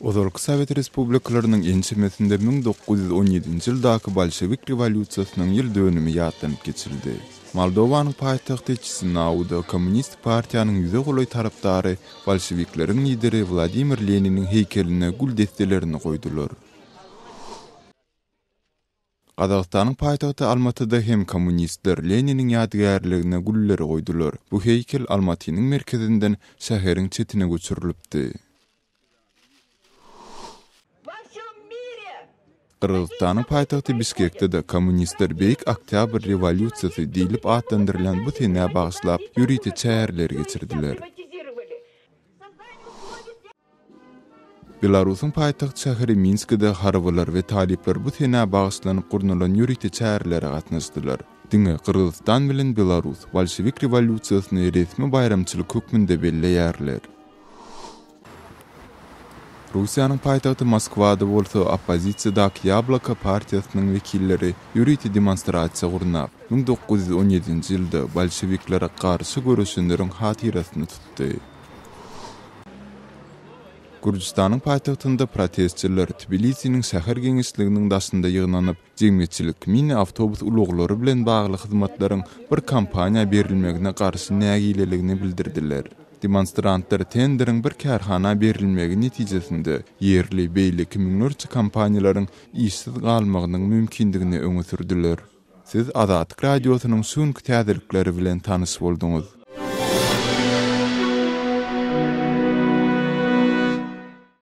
Ozalky sowet respublikalarynyň ençemesinde 1917-nji ýyldaky bolşewik rewolýusiýasynyň ýyl dönümi ýatlanyp geçildi. Moldowanyň paýtagty Çisinauda Kommunistik partiýanyň ýüze golaý tarapdary bolşewikleriň lideri Wladimir Leniniň heýkeline gül desselerini goýdular. Gazagystanyň paýtagty Almatyda hem kommunistler Leniniň ýadygärligine gülleri goýdular. Bu heýkel Almatynyň merkezinden şäheriň çetine göçürilipdi. Gyrgyzystanyň paýtagty Bişkekde-de kommunistler Beýik Oktýabr rewolýusiýasy diýlip atlandyrylýan bu senä bagyşlap ýörite çäreleri geçirdiler. Belarusyň paýtagt şäheri Minskide harbylar we talyplar bu senä bagyşlanyp gurnalan ýörite çärelere gatnaşdylar. Diňe Gyrgyzystan bilen Belarus bolşewik rewolýusiýasyny resmi baýramçylyk hökmünde belleýärler. Russiýanyň paýtagty Moskwada bolsa oppozisiýadaky Ýabloko partiýasynyň wekilleri ýörite demonstrasiýa gurnap, 1917-nji ýylda bolşewiklere garşy göreşenleriň hatyrasyny tutdy. Gürjüstanyň paýtagtynda protestçiler Tbilisiniň şäher geňeşliginiň daşynda ýygnanyp, jemgyýetçilik mini-awtobus ulaglary bilen bagly hyzmatlaryň bir kompaniýa berilmegine garşy nägileligini bildirdiler. Demonstrantlar tenderiň bir kärhana berilmegi netijesinde ýerli beýleki müňlerçe kompaniýalaryň işsiz galmagynyň mümkindigini öňe sürdüler. Siz Azatlyk Radiosynyň şu günki täzelikleri bilen tanyş bolduňyz.